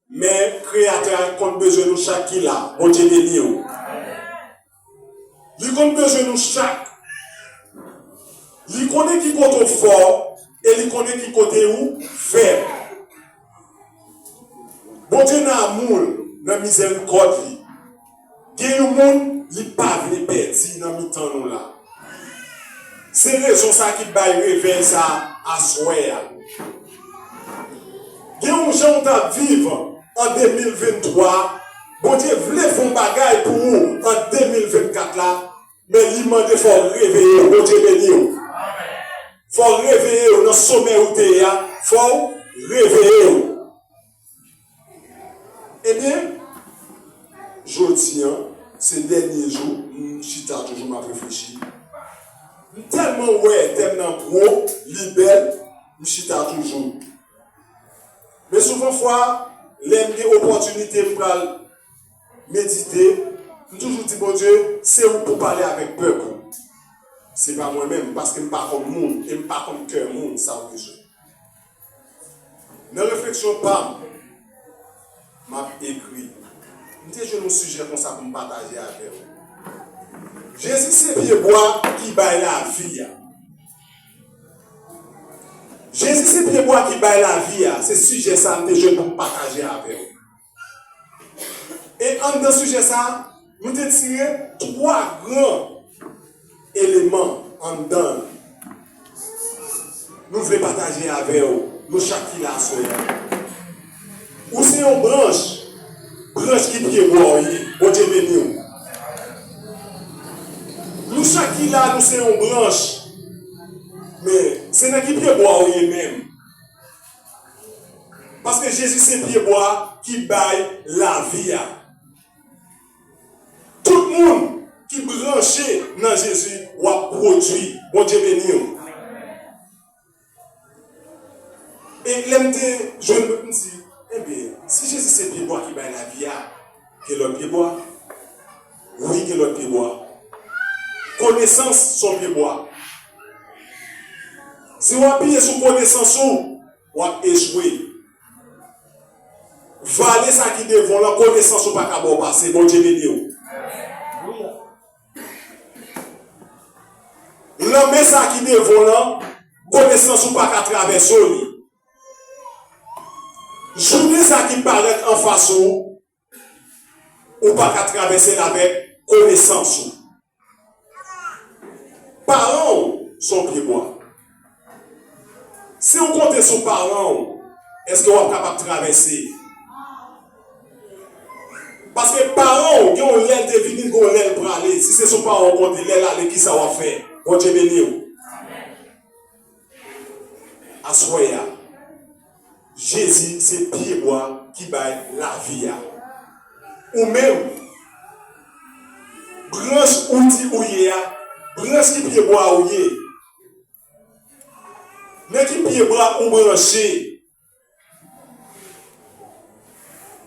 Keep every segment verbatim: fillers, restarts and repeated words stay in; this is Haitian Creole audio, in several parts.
Men Kreyatè a konn bezwen nou chak ki la. Bondye beni w. Li konn bezwen nou chak. Li konnen ki kote w fò e li konnen ki kote ou fèb. Bondye nan amou l, nan mizèrikòd li, gen yon moun li pa vle pèdi nan mitan nou la. Se rezon sa ki bay revèy sa aswè a. Gen yon jan w t ap viv an de mil venntwa, Bondye vle fè yon bagay pou ou an de mil vennkat la, men li mande fò w reveye w. Bondye beni w. Fò w reveye w nan somèy ou te ye a, fò w reveye w. Ebyen, jodi a, se dènye jou, m chita toujou, m ap reflechi. M tèlman wè tèm nan gwo, li bèl, m chita toujou. Men souvan fwa, lè m gen opòtinite, m pral medite, m toujou di Bondye, se ou pou pale avèk pèp ou. Se pa mwen menm, paske m pa konn moun, e m pa konn kè moun, sa w bezwen. Nan refleksyon pa m, m ap ekri. M te jwenn yon sijè konsa pou m pataje avè w. Jezi se pyebwa ki bay lavi a. Jezi se pyebwa ki bay lavi a. Se sijè sa a m te jwenn pou m pataje avè w. E anndan sijè sa a, nou te tire twa gran eleman anndan l. Nou vle pataje avè w, nou chak ki la aswè a. Ou se yon branch, branch ki pyebwa w ye, Bondye beni w. Nou chak ki la, nou se yon branch, men se nan ki pyebwa w ye menm? Paske Jezi se pyebwa ki bay lavi a. Tout moun ki branche nan Jezi, w ap pwodui. Bondye beni w. E lè m te jwenn, m di, enben, si Jezi se pyebwa ki bay lavi a, gen lòt pyebwa? Wi, gen lòt pyebwa. Konesans se yon pyebwa. Si w apiye sou konesans ou, w ap echwe. Vale sa ki devan w lan, konesans ou pa ka ba w pase. Bondye beni w. Lanmè sa ki devan w lan, konesans ou pa ka travèse w li. Jounen sa ki parèt anfas ou, ou pa ka travèse l avèk konesans ou. Paran w se yon pyebwa. Si w konte sou paran w, èske w ap kapab travèse? Paske paran w, gen yon lè l te vini, gen yon lè l prale. Si se sou paran w konte, lè l ale, kisa w ap fè? Bondye beni w. Aswè a, Jezi se pyebwa ki bay lavi a. Ou menm, branch ou di ou ye a, branch ki pyebwa ou ye? Nan ki pyebwa ou branche?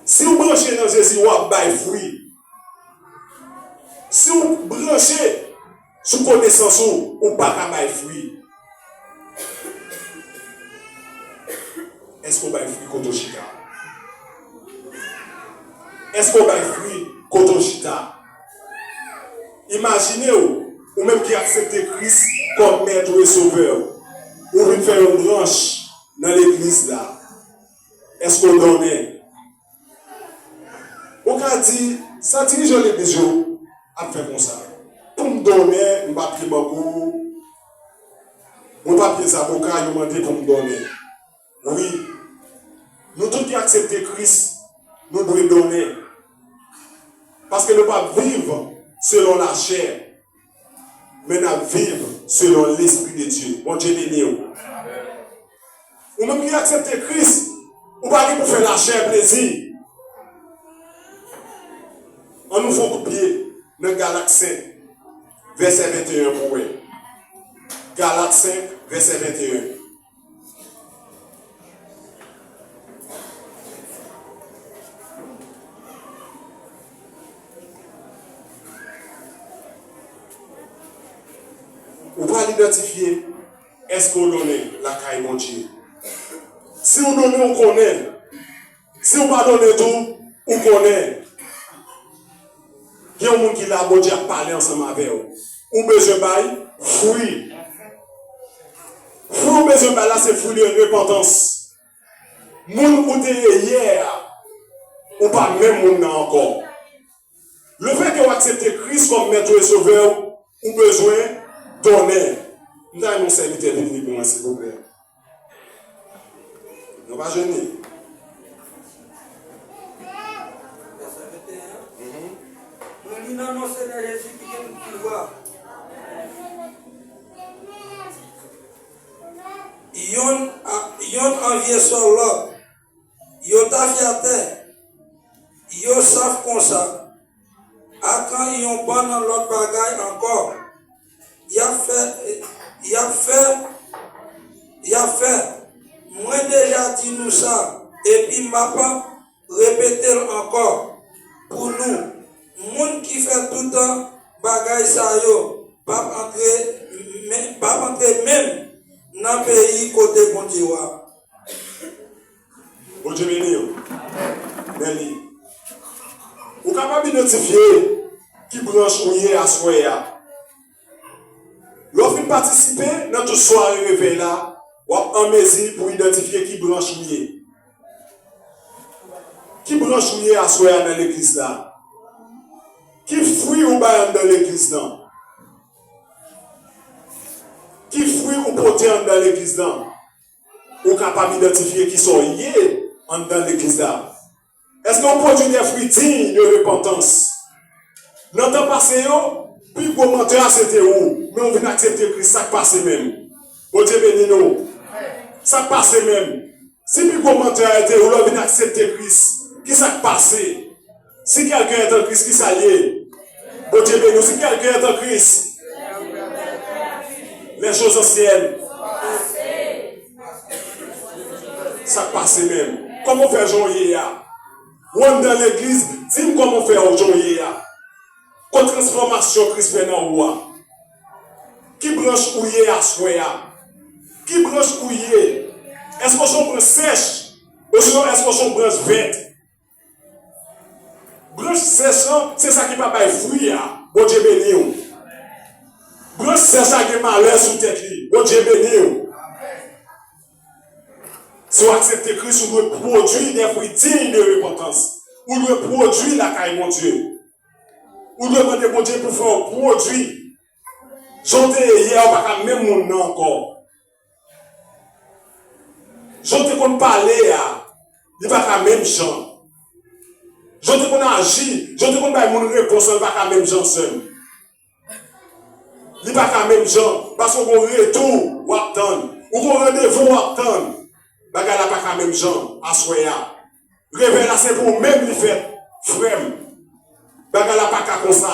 Si w branche nan Jezi, w ap bay fwi. Si w branche sou konesans ou, ou pa ka bay fwi. Èske w bay fwi kote w chita? Èske w bay fwi kote w chita? Imajine w, ou menm ki aksepte Kris kòm Mèt ou e Sovè w, ou vin fè yon branch nan legliz la. Èske w donnen? Ou ka di, sa dirijan legliz yo ap fè konsa. Pou m donnen, m pa pye bangou, mwen pa pye zaboka, yo mande pou m donnen. Wi, nou tout ki aksepte Kris, nou dwe donnen. Paske nou p ap viv selon lachè, men n ap viv selon Lespri de Dye. Bondye beni w. Ou menm ki aksepte Kris, ou pa gen pou fè lachè plezi. Ann nou fè yon kout pye nan Galat senk, vèsè venteyen pou wè. Galat senk, vèsè venteyen. Ou pral idantifye, èske w donnen lakay Bondye? Si w donnen, w konnen, Si w padone tou, ou konnen gen yon moun ki la, Bondye ap pale ansanm avè w. Ou bezwen bay fwi. Fwi ou bezwen bay la, se fwi de repantans. Moun ou te ye yè a, ou pa menm moun nan ankò. Lefètke w aksepte Kris kòm Mèt ou e Sovè w, ou bezwen donnen. M ta renmen yon sèvitè vin li pou mwen, silvouplè. Nou pa jwenn li? Vèsè venteyen an. Mhm. Mwen li nan non Senyè Jezi ki gen tout pouvwa. Yonn a, yonn anvye sò lòt. Yo tafyatè. Yo saf konsa. Akan yon bann lòt bagay ankò. Y ap fè, y ap fè, y ap fè. Mwen deja di nou sa, epi m ap repete l ankò pou nou, moun ki fè tout bagay sa yo p ap antre, men, p ap antre menm nan peyi kote Bondye w a. Bondye beni w. Men li. Ou kapab idantifye ki branch ou ye aswè a. Lè w fin patisipe nan tout sware revèy la, w ap an mezi pou idantifye ki branch ou ye. Ki branch ou ye aswè a nan legliz la? Ki fwi ou bay anndan legliz lan? Ki fwi ou pote anndan legliz lan? Ou kapab idantifye kisa w ye anndan legliz la. Èske w pwodui de fwi diy de repantans? Nan tan pase yo, pi gwo mantè a se te ou, men w vin aksepte Kris, sa k pase menm? Bondye beni nou. Sa k pase menm? Si pi gwo mantè a te ou, lè w vin aksepte Kris, kisa k pase? Si quelqu'un est en Christ, kisa l ye? Bondye beni w. Si quelqu'un est en Christ, les choses anciennes. Sa k pase menm? Kòman w fè jan w ye a? Ou anndan legliz, di m kòman w fè jan w ye a. Kot transfòmasyon Kris fè nan ou a? Ki branch ou ye aswè a? Ki branch ou ye? Èske w se yon branch sèch? Osinon èske w se yon branch vèt? Branch sèch lan, se sa ki pa bay fwi a. Bondye beni w. Branch sèch la gen malè sou tèt li. Bondye beni w. Si w aksepte Kris, ou dwe pwodui de fwi diy de repantans. Ou dwe pwodui lakay Bondye. Ou dwe mande Bondye pou fè w pwodui. Jan w te ye yè, ou pa ka menm moun nan ankò. Jan w te konn pale a, li pa ka menm jan. Jan w te konn aji, jan w te konn bay moun repons lan, li pa ka menm jan, sè m. Li pa ka menm jan, paske w gen yon retou w ap tann. Ou gen yon randevou w ap tann. Bagay la pa ka menm jan aswè a. Revèy la se pou ou menm li fèt, frè m. Bagay la pa ka konsa.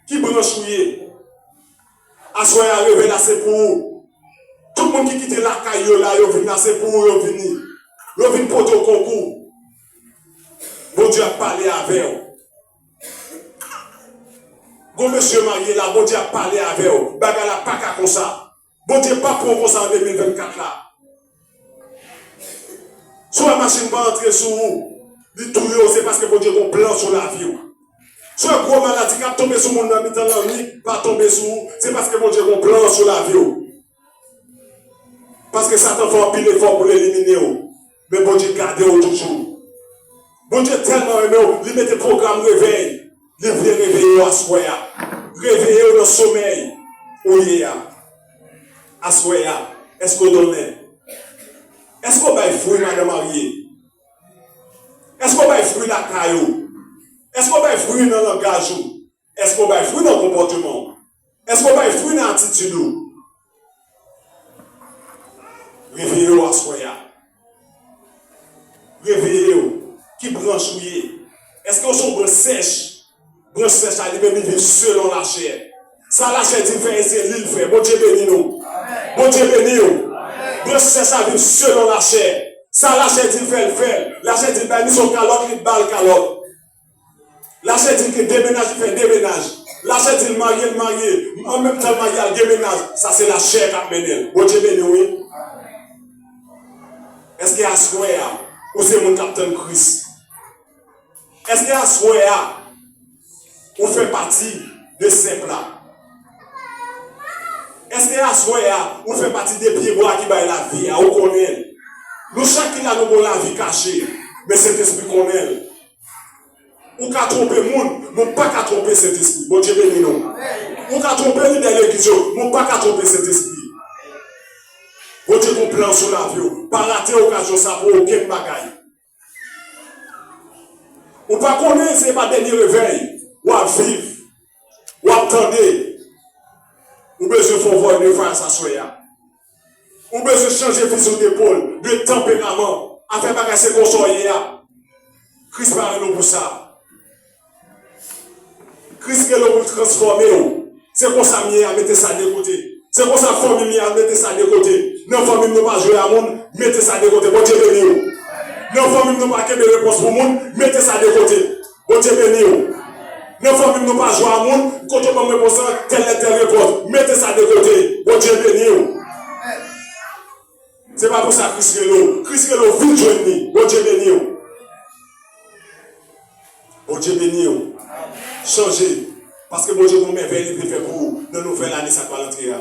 Ki branch ou ye? Aswè a, revèy la se pou ou. Tout moun ki kite lakay yo la, yo vin la, se pou ou yo vini. Yo vin pote w konkou. Bondye ap pale avè w. Gon mesye marye la, Bondye ap pale avè w. Bagay la pa ka konsa. Bondye p ap pran w konsa an de mil vennkat la. Si w wè machin pa antre sou ou, li touye w, se paske Bondye gon plan sou lavi w. Si w wè gwo maladi k ap tonbe sou moun nan mitan lannwit pa tonbe sou ou, se paske Bondye gon plan sou lavi w. Paske Satan fè anpil efò pou l elimine w, men Bondye gade w toujou. Bondye tèlman renmen w, li mete pwogram revèy. Li vle reveye w aswè a. Reveye w nan somèy ou ye a. Aswè a, èske w donnen? Èske w bay fwi, madan marye? Èske w bay fwi lakay ou? Èske w bay fwi nan langaj ou? Èske w bay fwi nan konpòteman w? Èske w bay fwi nan atitid ou? Reveye w aswè a. Reveye w. Ki branch ou ye? Èske w se yon branch sèch? Branch sèch la, li menm, li viv selon lachè. Sa lachè di l fè, e se li l fè. Bondye beni nou. Bondye beni w. Branch sèch la viv selon lachè. Sa lachè di l fè, l fè l. Lachè di l bay misye yon kalòt, li ba l kalòt. Lachè di l gen de mennaj, li fè de mennaj. Lachè di l marye, l marye. An menm tan l marye, al gen mennaj. Sa se lachè k ap mennen l. Bondye beni w, wi. Èske aswè a, Ou se moun k ap tann Kris. Èske aswè a, ou fè pati de sèk la? Èske aswè a, ou fè pati de pyebwa ki bay lavi a? Ou konnen l. Nou chak ki la, nou gen yon lavi kache, men Sentespri konnen l. Ou ka twonpe moun, men w pa ka twonpe Sentespri. Bondye beni nou. Ou ka twonpe lidè legliz yo, men w pa ka twonpe Sentespri. Bondye gen yon plan sou lavi w. Pa rate okazyon sa pou okenn bagay. Ou pa konnen se pa dènye revèy w ap viv, w ap tande. Ou bezwen fè yon vòl de fas aswè a. Ou bezwen chanje fizi w depòl, de tanperaman. Afè bagay se konsa w ye a. Kris pare nou pou sa. Kris rele w pou l transfòme w. Se konsa m ye a, mete sa de kote. Se konsa fanmi m ye a, mete sa de kote. Nan fanmi m nou pa jwe a moun, mete sa de kote. Bondye beni w. Nan fanmi m nou pa kenbe repons pou moun, mete sa de kote. Bondye beni w. Nan fanmi m nou pa jwe a moun, kote w ban m repons lan, tèl lè tèl repons. Mete sa de kote. Bondye beni w. Se pa pou sa Kris rele w. Kris rele w vin jwenn li. Bondye beni w. Bondye beni w. Chanje. Paske Bondye gen yon mèvèy li vle fè pou ou nan nouvèl ane sa k pral antre a.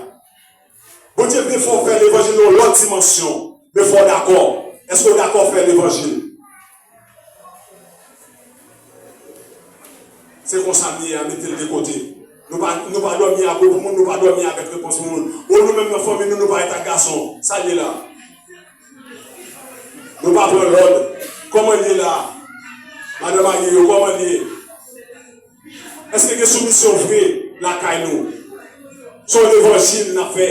Bondye vle fè w fè levanjil nan yon lòt dimansyon. Men fò w dakò. Èske w dakò fè levanjil? Se konsa m ye a, mete l de kote. Nou pa, nou pa dòmi a gwo pou moun, nou pa dòmi avèk repons pou moun. O, nou menm nan fanmi nou, nou pa ret ak gason. Sa l ye la? Nou pa pran lòd. Kòman l ye la? Madan marye yo, kòman l ye? Èske gen soumisyon vre lakay nou? Se yon levanjil n ap fè.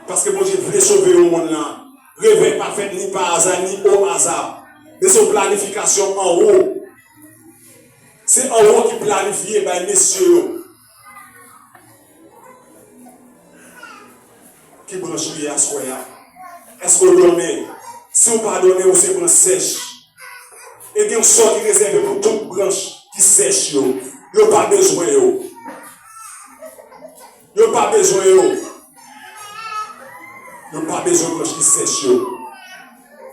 Paske Bondye vle sove yon moun la. Revèy pa fèt ni pa aza, ni o aza. Men se yon planifikasyon anwo. Se anwo ki planifye bay mesye yo. Ki branch ou ye aswè a? Èske w donnen? Si w pa donnen, ou se branch sèch. E gen yon sò ki rezève pou tout branch ki sèch yo. Yo pa bezwen yo. Yo pa bezwen yo. Yo pa bezwen branch ki sèch yo.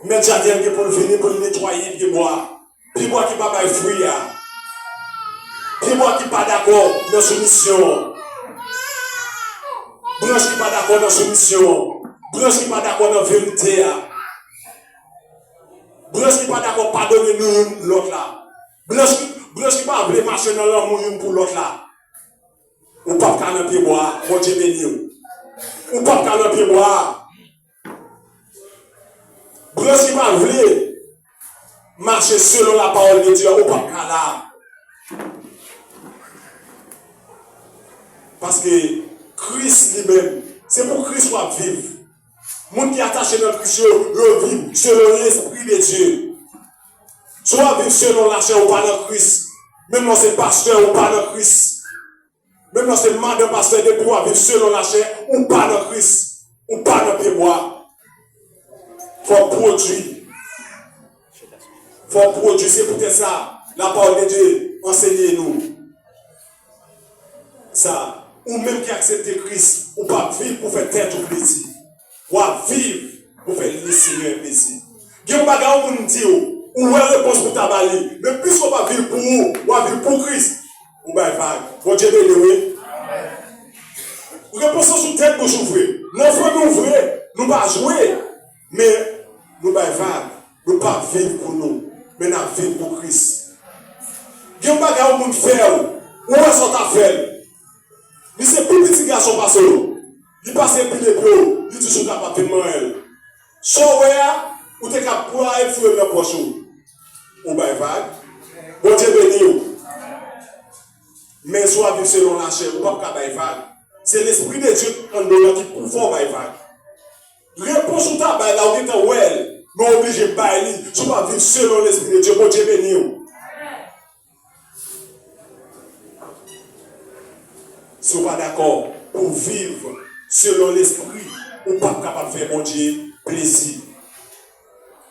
Mèt jaden an gen pou l vini pou l netwaye pyebwa. Pyebwa ki pa bay fwi a. Pyebwa ki pa dakò nan soumisyon an. Branch ki pa dakò nan soumisyon an. Branch ki pa dakò nan verite a. Branch ki pa dakò padone nou youn lòt la. Branch ki, branch ki pa vle mache nan lanmou youn pou lòt la. Ou p ap ka nan pyebwa a. Bondye beni w. Ou p ap ka nan pyebwa a. Branch ki pa vle mache selon lapawòl de Dye a, ou p ap ka la. Paske Kris li menm, se pou Kris w ap viv. Moun ki atache nan Kris yo, yo viv selon Lespri de Dye. Si w ap viv selon lachè, ou pa nan Kris. Menm lè w se pastè, ou pa nan Kris. Menm lè w se madan pastè, depi w ap viv selon lachè, ou pa nan Kris. Ou pa nan pyebwa. Fò w pwodui. Fò w pwodui. Se poutèt sa, lapawòl de Dye ansenye nou sa. Ou menm ki aksepte Kris, ou p ap viv pou fè tèt ou plezi. W ap viv pou fè Lesenyè plezi. Gen yon bagay yon moun di w, ou wè repons pou w ta ba li, men piske w pa viv pou ou, w ap viv pou Kris, ou bay vag. Bondye beni w, wi. Repons lan sou tèt bouch ou vre. Nan fanmi w vre, nou pa jwe, men nou bay vag. Nou pa viv pou nou, men n ap viv pou Kris. Gen yon bagay yon moun fè w, ou wè sa w ta fè l. Li se pi piti gason pase w. Li pase pi de pye w. Li di si w kapab vin manyen l. Sa w wè a, ou te ka pran l foure l nan pòch ou. Ou bay vag. Bondye beni w. Men si w ap viv selon lachè, ou p ap ka bay vag. Se Lespri de Dye anndan w lan ki pou fè w bay vag. Repons ou ta bay la, ou gentan wè l, men w oblije bay li. Si w pa viv selon Lespri de Dye, Bondye beni w. Si w pa dakò pou w viv selon Lespri, ou p ap kapab fè Bondye plezi.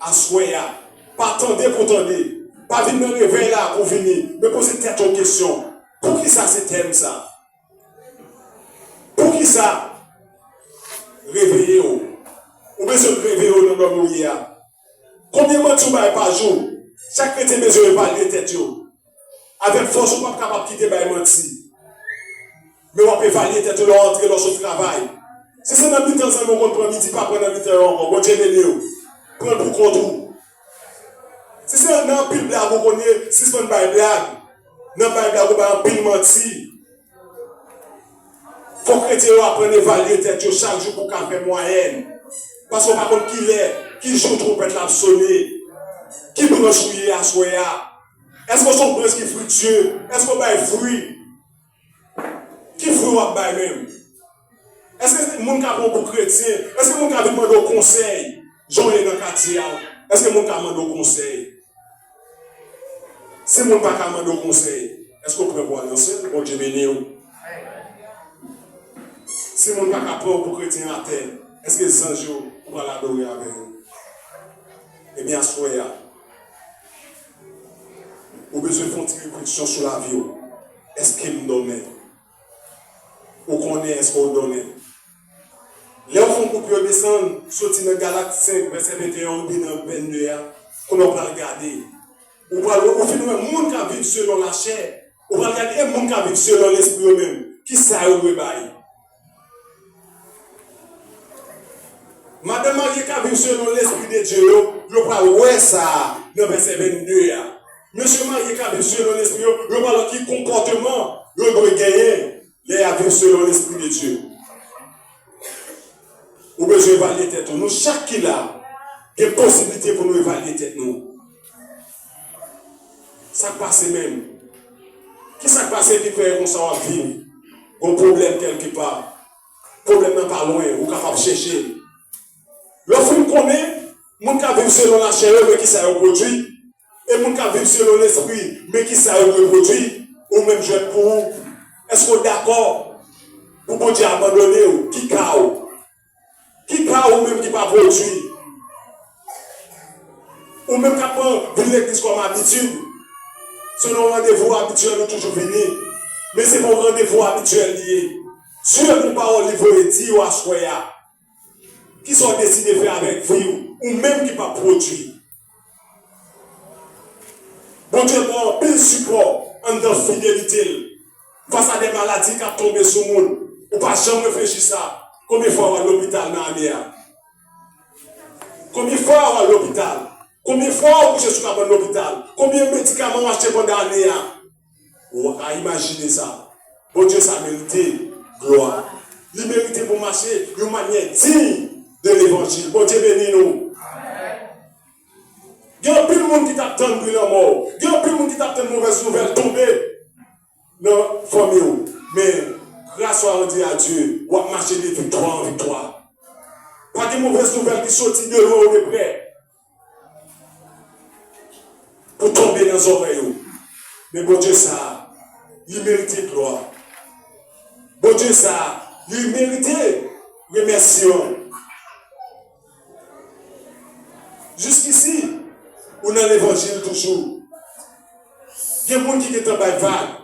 Aswè a, pa tande pou tande. Pa vin nan revèy la pou vini, men poze tèt ou kesyon. Poukisa se tèm sa? Poukisa? Reveye w. Ou Ou bezwen reveye w nan dòmi w ye a. Konbyen manti w bay pa jou? Chak kretyen bezwen evalye tèt yo. Avèk fòs, ou p ap kapab kite bay manti. Men w ap evalye tèt ou lè w antre, lè w sot travay. Si se nan mitan zanmi w konn pran midi, pa pran nan mitan yo ankò. Bondye beni w. Pran l pou kont ou. Si se nan anpil blag ou konn ye, sispann bay blag. Nan bay blag, ou bay anpil manti. Fòk kretyen yo aprann evalye tèt yo chak jou pou w ka fè mwayèn. Paske w pa konn kilè, ki jou twonpèt la ap sone. Ki branch ou ye aswè a? Èske w se yon branch ki friktye? Èske w bay fwi? Ki fwi w ap bay menm? Èske moun ka pran w pou kretyen? Èske moun ka vin mande w konsèy? Jan w ye nan katye a, èske moun ka mande w konsèy? Si moun pa ka mande w konsèy, èske w prè pou al nan syèl? Bondye beni w. Si moun pa ka pran w pou kretyen atè, èske zanj yo ou pral adore avè yo? Ebyen, aswè a, ou bezwen fè yon ti refleksyon sou lavi w. Èske m donnen? Ou konnen èske w donnen? Lè w fè yon kout pye w desann, soti nan Galat senk, vèsè venteyen, ou rive nan vennde a, kounye a w pral gade. Ou pral, ou fin wè moun k ap viv selon lachè, ou pral gade e moun k ap viv selon lespri yo menm, ki sa yo dwe bay. Madanm marye k ap viv selon Lespri de Dye yo, yo pral wè sa a nan vèsè vennde a. Mesye marye k ap viv selon Lespri yo, yo pral wè ki konpòteman yo dwe genyen lè y ap viv selon Lespri de Dye. Ou bezwen evalye tèt ou. Nou chak ki la, gen posiblite pou nou evalye tèt nou. Sa k pase menm? Ki sa k pase ki fè konsa w ap viv? Gon pwoblèm kèlkepa. Pwoblèm nan pa lwen, ou kapab chèche l. Lè w fin konnen, moun k ap viv selon lachè yo, men ki sa yo pwodui, e moun k ap viv selon Lespri, men ki sa yo dwe pwodui, ou menm jwèt pou ou. Èske w dakò pou Bondye abandone w? Ki ka w? Ki ka ou menm ki pa pwodui? Ou menm k ap pran vin legliz kòm abitid, se nan yon randevou abityèl ou toujou vini, men se pa yon randevou abityèl li ye. Dye gon pawòl li voye di w aswè a. Kisa w deside fè avèk vi w, ou menm ki p ap pwodui? Bondye ba w anpil sipò anndan fidelite l. Fas a de maladi k ap tonbe sou moun, ou pa janm reflechi sa. Konbyen fwa w al lopital nan ane a? Konbyen fwa w al lopital? Konbyen fwa w kouche sou kabann lopital? Konbyen medikaman w achte pandan ane a? Ou pa ka imajine sa. Bondye sa merite glwa. Li merite pou mache yon manyè diy de levanjil. Bondye beni nou. Gen anpil moun ki t ap tann bri lanmò w. Gen anpil moun ki t ap tann movèz nouvèl tonbe nan fanmi w. Men, grâce soit rendue à Dieu, w ap mache de viktwa an viktwa. Pa gen movèz nouvèl ki soti de lwen ou de prè pou tonbe nan zòrèy ou. Men Bondye sa a, li merite glwa. Bondye sa a, li merite remèsiman. Jiskisi, ou nan levanjil toujou. Gen moun ki gentan bay vag.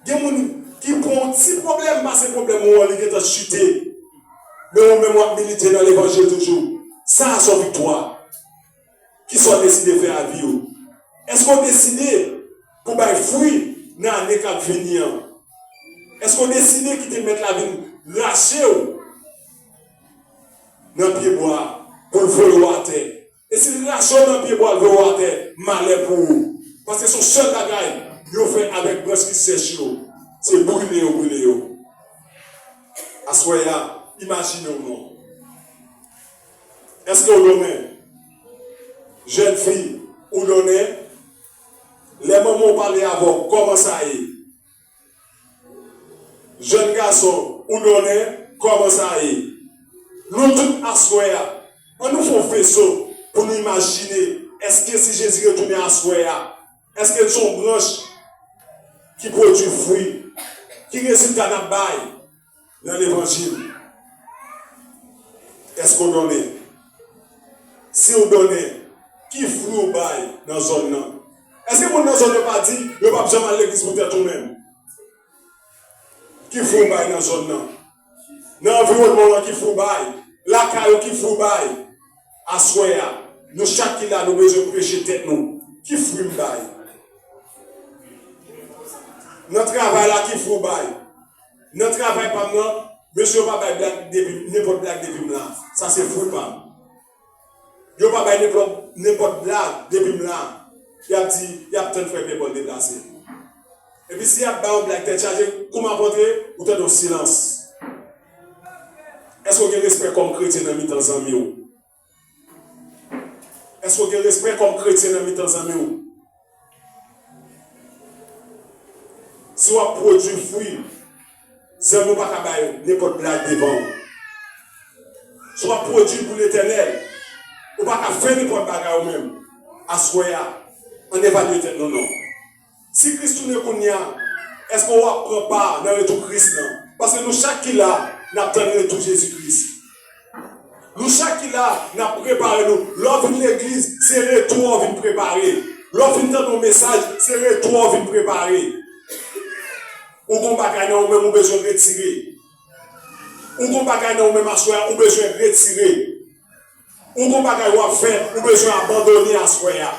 Gen moun ki pran yon ti pwoblèm pase pwoblèm ou an, li gentan chite. Men ou menm w ap milite nan levanjil toujou. Sa a se yon viktwa. Kisa w deside fè a vi w? Èske w deside pou bay fwi nan ane k ap vini an? Èske w deside kite Mèt la vin rache w nan pyebwa pou l voye w atè? E si l rache w nan pyebwa, l voye w atè, malè pou ou. Paske se yon sèl bagay yo fè avèk branch ki sèch yo, se brile yo, brile yo. Aswè a, imajine w non. Èske w donnen? Jèn fi, ou donnen? Lè manman w pale avè w, kòman sa ye? Jèn gason, ou donnen, kòman sa ye? Nou tout aswè a, ann nou fè yon feso pou nou imajine, èske si Jezi retounen aswè a, èske l se yon branch ki pwodui fwi? Ki rezilta n ap bay nan levanjil? Èske w donnen? Si w donnen, ki fwi w bay nan zòn nan? Èske moun nan zòn nan pa di yo p ap janm al legliz poutèt ou menm? Ki fwi w bay nan zòn nan? Nan anviwònman w lan, ki fwi w bay? Lakay ou, ki fwi w bay? Aswè a, nou chak ki la, nou bezwen preche tèt nou. Ki fwi m bay? Nan travay la, ki fwi w bay? Nan travay pa m nan, mesye yo pa bay blag depi, nenpòt blag depi m la. Sa se fwi pa m. Yo pa bay nenpòt, nenpòt blag depi m la. Y ap di, y ap tann frè Pyè Pòl deplase. Epi si y ap ba w blag tèt chaje, kou m ap antre, ou tande yon silans. Èske w gen respè kòm kretyen nan mitan zanmi w? Èske w gen respè kòm kretyen nan mitan zanmi w? Si w ap pwodui fwi, zanmi w pa ka bay nenpòt blag devan w. Si w ap pwodui pou Letènèl, ou pa ka fè nenpòt bagay ou menm. Aswè a, ann evalye tèt nou non. Si Kris tounen kounye a, èske w ap pran pa nan retou Kris lan? Paske nou chak ki la, n ap tann retou Jezi Kris. Nou chak ki la, n ap prepare nou. Lè w vin legliz, se retou w vin prepare. Lè w fin tande yon mesaj, se retou w vin prepare. Ou gon bagay nan ou menm ou bezwen retire. Ou gon bagay nan ou menm aswè a, ou bezwen retire. Ou gon bagay w ap fè, ou bezwen abandone aswè a.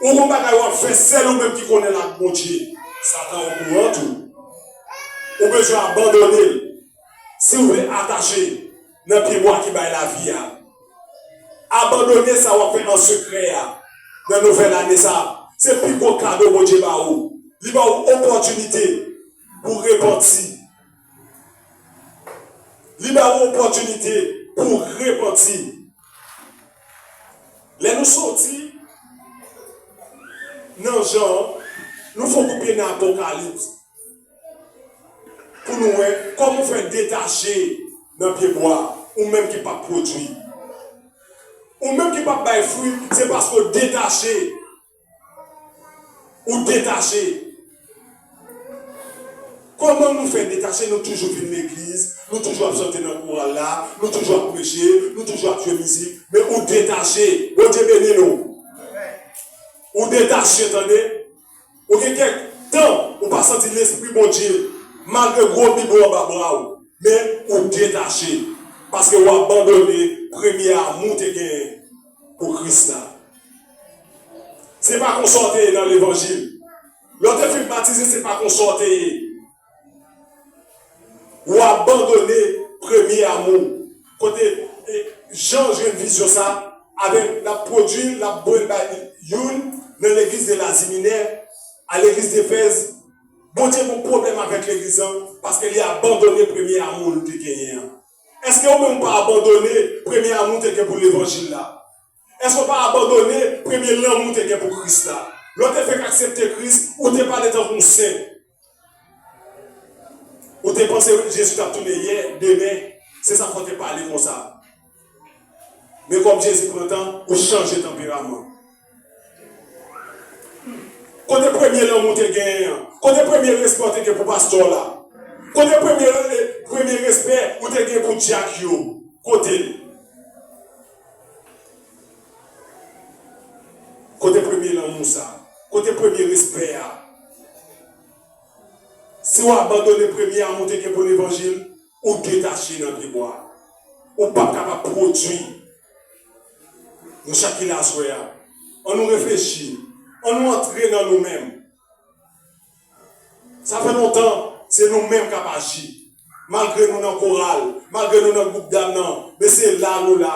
Ou gon bagay w ap fè, sèl ou menm ki konnen l ak Bondye. Satan okouran tou. Ou bezwen abandone l. Si w vle atache nan pyebwa ki bay lavi a, abandone sa w ap fè an sekrè a nan nouvèl ane sa a. Se pi gwo kado Bondye ba ou. Li ba ou opòtinite pou repanti. Li ba ou opòtinite pou repanti. Lè nou soti nan Jan, nou fè yon kout pye nan Apokalips pou nou wè kòman w fè detache nan pyebwa, ou menm ki p ap pwodui. Ou menm ki p ap bay fwi, se paske w detache. Ou detache. Kòman nou fè detache? Nou toujou vin legliz, nou toujou ap chante nan koral la, nou toujou ap preche, nou toujou ap jwe mizik, men ou detache. Bondye beni nou. Ou detache, tande. Ou gen kèk tan, ou pa santi Lespri Bondye, malgre gwo Bib ou anba bra w, men ou detache. Paske w abandone premye amou w te genyen pou Kris la. Se pa konsa w te ye nan levanjil. Lè w te fin batize, se pa konsa w te ye. Ou abandone premye amou w. Kote, e, Jan jwenn vizyon sa, avèk l ap pwodui, l ap bwè l bay youn nan legliz de Lazi Minè, a legliz Defèz. Bondye gon pwoblèm avèk legliz lan, paske li abandone premye amou l te genyen an. Èske ou menm ou pa abandone premye amou w te gen pou levanjil la? Èske w pa abandone premye lanmou w te gen pou Kris la? Lè w te fèk aksepte Kris, ou te pale tankou yon sen. Ou te panse Jezi t ap tounen yè, demen, se sa fè w te pale konsa. Men kòm Jezi pran tan, ou chanje tanperaman. Kote premye lanmou w te genyen an? Kote premye respè w te gen pou pastè w la? Kote premye, premye respè ou te gen pou dyak yo? Kote l? Kote premye lanmou sa? Kote premye respè a? Si w abandone premye amou w te gen pou levanjil, ou detache nan pyebwa. Ou p ap kapab pwodui. Nou chak ki la aswè a, annou reflechi. Annou antre nan nou menm. Sa fè lontan, se nou menm k ap aji. Malgre nou nan koral, malgre nou nan gwoup dam nan, men se la nou la.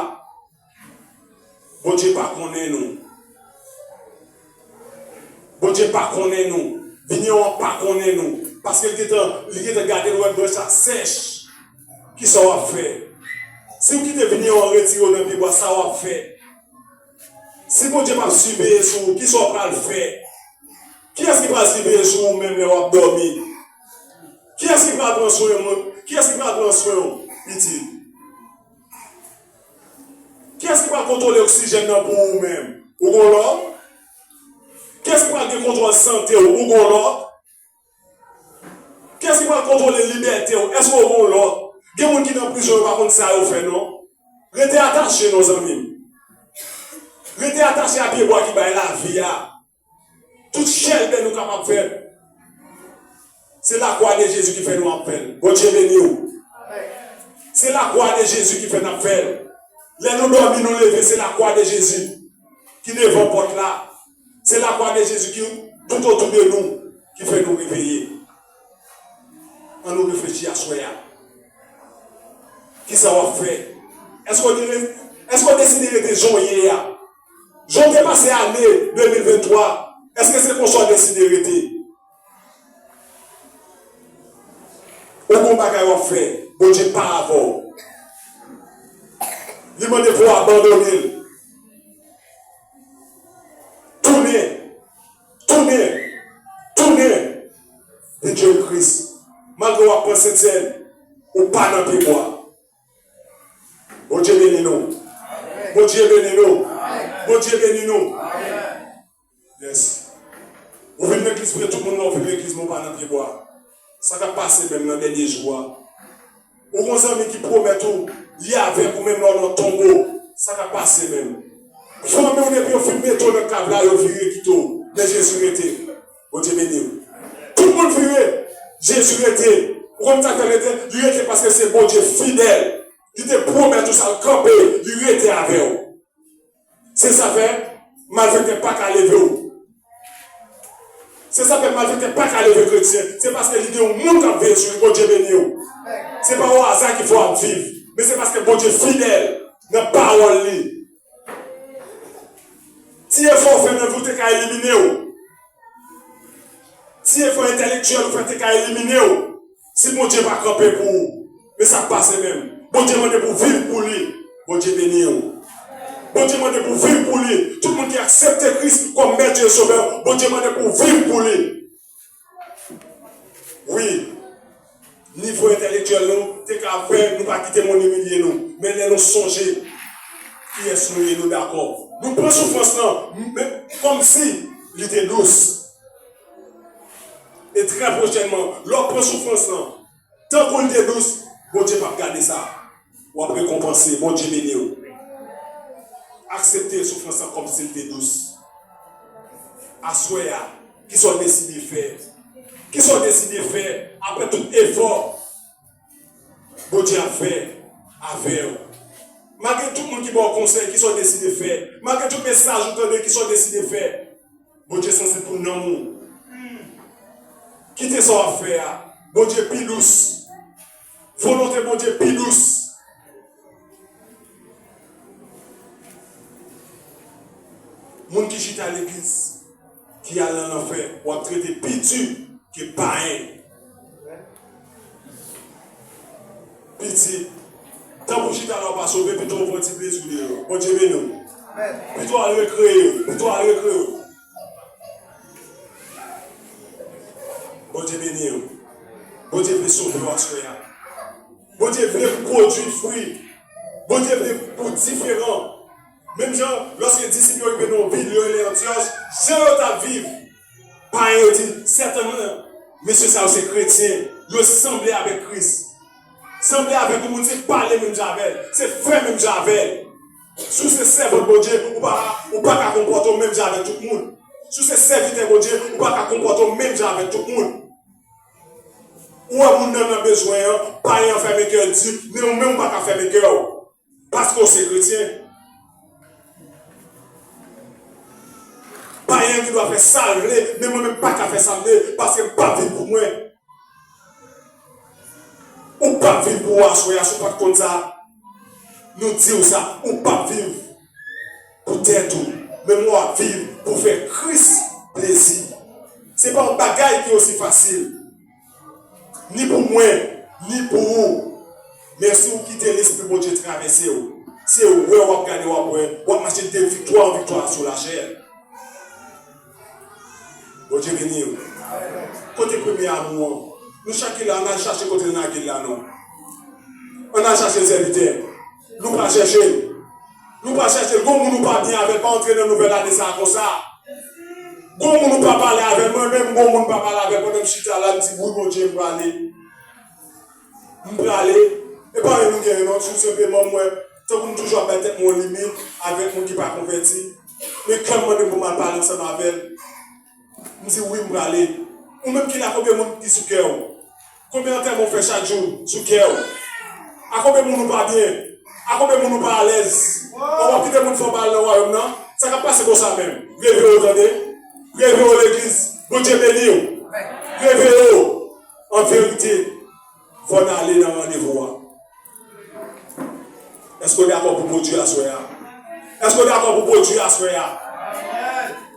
Bondye pa konnen nou. Bondye pa konnen nou. Vigneron an pa konnen nou. Paske li gentan, li gentan gade l, wè branch la sèch. Kisa w ap fè? Si w kite vigneron an retire w nan pyebwa, sa w ap fè? Si Bondye p ap siveye sou ou, kisa w pral fè? Kiyès ki pral siveye sou ou menm lè w ap dòmi? Kiyès ki pral pran swen w? Kiyès ki pral pran swen w, pitit? Kiyès ki pral kontwole oksijèn nan pou ou menm? Ou gon lòt? Kiyès ki pral gen kontwòl sante w? Ou gon lòt? Kiyès ki pral kontwole libète w? Èske w gon lòt? Gen moun ki nan prizon, yo pa konn sa yo fè non. Rete atache non, zanmi m. Rete atache a pyebwa ki bay lavi a. Tout chèlbè nou kapab fè, se lakwa de Jezi ki fè nou ap fè l. Bondye beni w. Se lakwa de Jezi ki fè n ap fè l. Lè nou dòmi, nou leve, se lakwa de Jezi ki devan pòt la. Se lakwa de Jezi ki tout otou de nou, ki fè nou reveye. Ann nou reflechi aswè a. Kisa w ap fè? Èske w de-, èske w deside rete jan w ye a? Jan w te pase ane de mil venntwa, èske se konsa w deside rete? Ou gon bagay w ap fè, Bondye pa avè w. Li mande pou w abandone l. Tounen, tounen, tounen vin jwenn Kris. Malgre w ap pran sentsèn, ou pa nan pyebwa. Bondye beni nou. Bondye beni nou. Bondye beni nou. Yes. Ou vin legliz vre, tout moun wè w vin legliz, men w pa nan pyebwa. Sa k ap pase menm nan dènye jou a? Ou gon zanmi ki pwomèt ou, li avèk ou menm lè w nan tonbo. Sa k ap pase menm? Fanmi w, depi yo fin mete w nan kav la, yo vire kite w. Men Jezi rete. Bondye beni w. Tout moun vire. Jezi rete. Ou konn sa k fè l rete? Li rete paske se Bondye fidèl. Li te pwomèt ou sa, l kanpe, li rete avè w. Se sa fè malfektè pa ka leve w. Se sa fè malfektè pa ka leve kretyen. Se paske li gen yon moun k ap veye sou li. Bondye beni w. Se pa o aza ki fè w ap viv, men se paske Bondye fidèl nan pawòl li. Ti efò w fè nan vi w te ka elimine w. Ti efò entèlektyèl ou fè te ka elimine w si Bondye pa kanpe pou ou. Men sa k pase menm? Bondye mande pou w viv pou li. Bondye beni w. Bondye mande pou w viv pou li. Tout moun ki aksepte Kris kòm Mèt e Sovè, Bondye mande pou w viv pou li. Wi. Nivo entèlektyèl nou te ka fè nou pa kite moun imilye nou. Men lè nou sonje kiyès nou ye, nou dakò. Nou pran soufrans lan, men kòmsi li te dous. E trè pwochènman, lè w pran soufrans lan, tankou l te dous, Bondye p ap gade sa. W ap rekonpanse. Bondye beni w. Aksepte soufrans lan kòmsi l te dous. Aswè a, kisa w deside fè? Kisa w deside fè apre tout efò Bondye ap fè avè w? Malgre tout moun ki ba w konsèy, kisa w deside fè? Malgre tout mesaj ou tande, kisa w deside fè? Bondye sanse pou nanm ou. Kite sa w ap fè a. Bondye pi dous. Volonte Bondye pi dous. Moun ki chita legliz, ki al nan lanfè, w ap trete pi di ke payen. Pitit, tankou chita la w pa sove, pito w pran ti plezi w deyò. Bondye beni w. Pito w al rekreye w, pito w al rekreye w. Bondye beni w. Bondye vle sove w aswè a. Bondye vle pou pwodui fwi. Bondye vle pou diferan. Menm jan, lòske disip yo rive nan yon vil, yo rele Antyòch, jan yo t ap viv, payen yo di, sètènman, mesye sa yo se kretyen, yo sanble avèk Kris. Sanble avèk yon moun, se pale menm jan avè l, se fè menm jan avè l. Si w se sèvant Bondye, ou pa, ou pa ka konpòte w menm jan avèk tout moun. Si w se sèvitè Bondye, ou pa ka konpòte w menm jan avèk tout moun. Ou wè moun nan nan bezwen an, payen an fèmen kè l di, men ou menm ou pa ka fèmen kè w. Paske w se kretyen. Payen an gen dwa fè sa l vle, men mwen menm pa ka fè sa m vle, paske m p ap viv pou mwen. Ou p ap viv pou ou aswè a, si w pa t konn sa, nou di w sa, ou p ap viv pou tèt ou, men w ap viv pou fè Kris plezi. Se pa yon bagay ki osi fasil. Ni pou mwen, ni pou ou. Men si w kite Lespri Bondye travèse w, se wè w ap gade, w ap wè, w ap mache de viktwa an viktwa sou lachè. Bondye beni w. Kote premye amou an? Nou chak ki la, ann al chache kote l lage l la non. Ann al chache l, sèvitè. Nou pa chèche l. Nou pa chèche l. Gon moun ou pa byen avè l, pa antre nan nouvèl ane sa a konsa. Gon moun ou pa pale avè l, mwen menm gon moun m pa pale avè l pandan m chita la, m di, wi, Bondye, m prale. M prale. E pa anyen nou genyen non, tou senpleman m wè, tankou m toujou ap bay tèt mwen yon limit avèk moun ki pa konvèti. Men kè m mande m pou m al pale ansanm avè l. M di, wi, m prale. Ou menm ki la, konbyen moun ki sou kè w? Konbyen antèman w fè chak jou sou kè w? A konbyen moun ou pa byen? A konbyen moun ou pa alèz? Bon, w ap kite moun fè w mal nan wayòm nan? Sa k ap pase konsa menm? Reveye w, tande. Reveye w, legliz. Bondye beni w. Reveye w. An verite, fò n ale nan randevou a. Èske w dakò pou pwodui aswè a? Èske w dakò pou pwodui aswè a?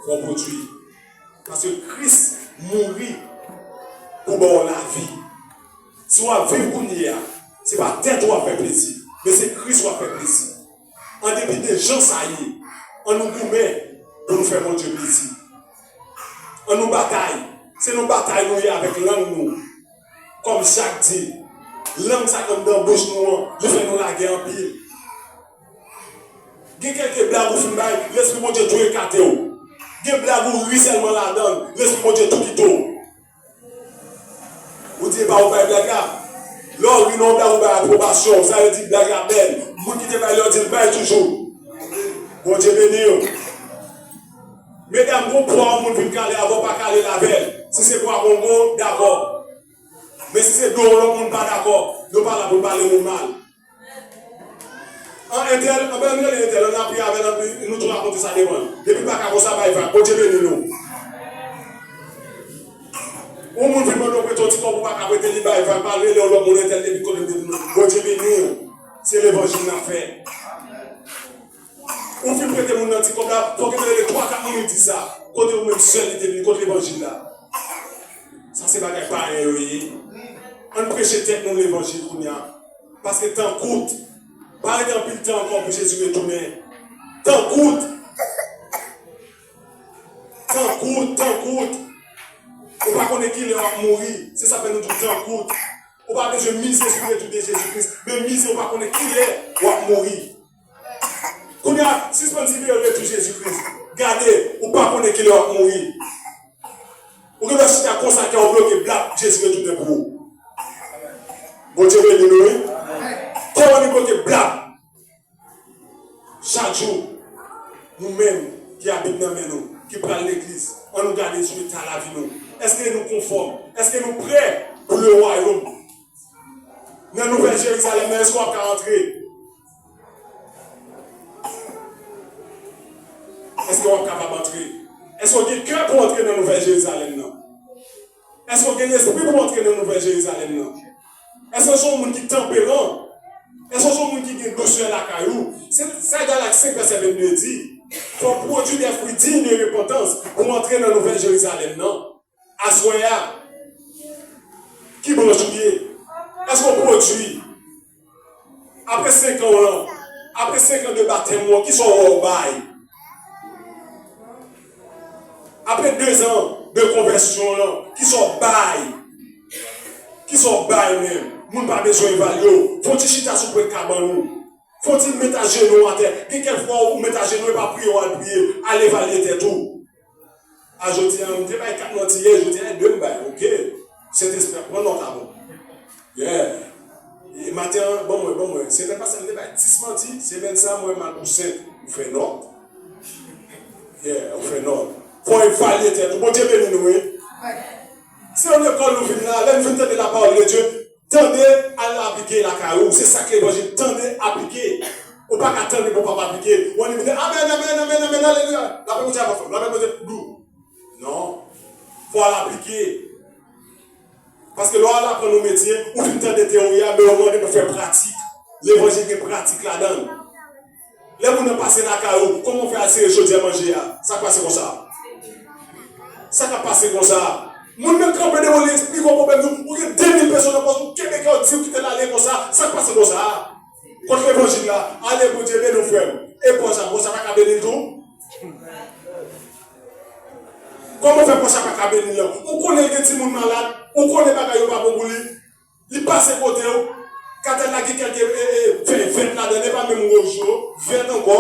Fò w pwodui. Paske Kris mouri pou ba w lavi. Si w ap viv kounye a, se pa tèt ou w ap fè plezi, men se Kris w ap fè plezi. An depi de jan sa ye, an nou goumen pou nou fè Bondye plezi. An nou batay. Se nan batay nou ye avèk lang nou. Kòm Jak di, lang sa k anndan bouch nou an, li fè nou lagè anpil. Gen kèlke blag ou fin bay, Lespri Bondye tou ekate w. Gen blag ou ri sèlman ladan l, Lespri Bondye tou kite w. Ou di, "Epa, ou bay blag la." Lè w ri nan yon blag, ou bay apwobasyon. Sa vle di blag la bèl. Moun ki te bay li, yo di l bay toujou. Bondye beni w. Medam, gon pwa yon moun vin kale avè w, pa kale l avè l. Si se pwa kongo, dakò. Men si se do yon lòt moun, pa dakò. Nou pa la pou n pale moun mal. An entèl, anben, ann rele entèl, ann ap ri avè l, ann ri, nou tou rakonte sa devan l. Depi l pa ka konsa, bay vag. Bondye beni nou. Yon moun vin mande w prete yon ti kòb, ou pa ka prete li, bay vag. Pa rele yon lòt moun entèl, depi kote l te vin. Bondye beni w. Se levanjil n ap fè. Ou fin prete moun nan ti kòb la, fòk yo te rele twa, kat moun, li di sa. Kote ou menm sèl li te vini, kot levanjil la? Sa se bagay payen yo ye. Ann preche tèt nou levanjil kounye a. Paske tan kout. Pa rete anpil tan ankò pou Jezi retounen. Tan kout. Tan kout, tan kout. Ou pa konnen kilè w ap mouri. Se sa fè nou di w tan kout. Ou pa bezwen mize sou retou de Jezi Kris, men mize ou pa konnen kilè w ap mouri. Kounye a, sispann siveye retou Jezi Kris. Gade, ou pa konnen kilè w ap mouri. Ou gen dwa chita konsa, kè w bloke, blap, Jezi retounen pou ou. Bondye beni nou, wi. Kè w annik bloke, blap. Chak jou, nou menm ki abit nan men nou, ki pral legliz, ann nou gade sou eta lavi nou. Èske nou konfòm? Èske nou prè pou le wayòm? Nan Nouvèl Jerizalèm nan, èske w ap ka antre? Èske w ap kapab antre? Èske w gen kè pou antre nan Nouvèl Jerizalèm nan? Èske w gen lespri pou w antre nan Nouvèl Jerizalèm nan? Èske w se yon moun ki tanperan? Èske w se yon moun ki gen dousè lakay ou? Se sa Galak senk vèsè vennde di. Fò w pwodui des fruits dignes de repentance pou w antre nan Nouvèl Jerizalèm nan. Aswè a, ki branch ou ye? Èske w pwodui? Apre senk an w lan, apre senk an de batèm ou an, kisa w wè w bay? Apre de zan de konvèsyon w lan, kisa w bay? Kisa w bay menm? Moun pa bezwen evalye w. Fè yon ti chita sou pwen kabann ou. Fè yon ti met ajenou w atè. Gen kèk fwa ou met ajenou, e pa priye w al priye. Al evalye tèt ou. A jodi a, m te bay kat manti yè, jodi a, e de m bay, oke? Sentespri ap pran nòt avè w. Yeah. E maten an, ban mwen, ban mwen. Semèn pase, m te bay dis manti, semèn sa, mwen, m al pou senk. Ou fè nòt. Yeah, ou fè nòt. Fò w evalye tèt ou. Bondye beni nou, wi. Se yon lekòl nou vin la, lè n vin tande la parole de Dieu, tande, al aplike lakay ou. Se sa k levanjil, tande, aplike. Ou pa ka tande pou w pa aplike. Ou annik vin, amèn, amèn, amèn, amèn, alelouya. Lapè Bondye ap fè, lapè Bondye, dou. Non. Fò w al aplike. Paske lè w al aprann yon metye, ou fin tande teyori a, men yo mande pou w fè pratik. Levanjil gen pratik ladan l. Lè moun nan pase lakay ou, kòman w fè al sere chodyè manje a? Sa k pase konsa? Sa k ap pase konsa? Moun nan kanpe devan w, li eksplike w pwoblèm nou. Ou gen de mil pèsòn nan pòs ou, kenbe kè w, di w kite l ale konsa. Sa k pase konsa? Kot levanjil la? Ale, Bondye beni w, frè m. E pòs la, pòs la pa ka beni l tou? Kòman w fè pòs la pa ka beni l lan? Ou konnen l gen timoun malad, ou konnen bagay yo pa bon pou li. Li pase kote w, katèl la gen kèlke, e, e, fèy vèt ladan l, e pa menm wouj yo, vèt ankò.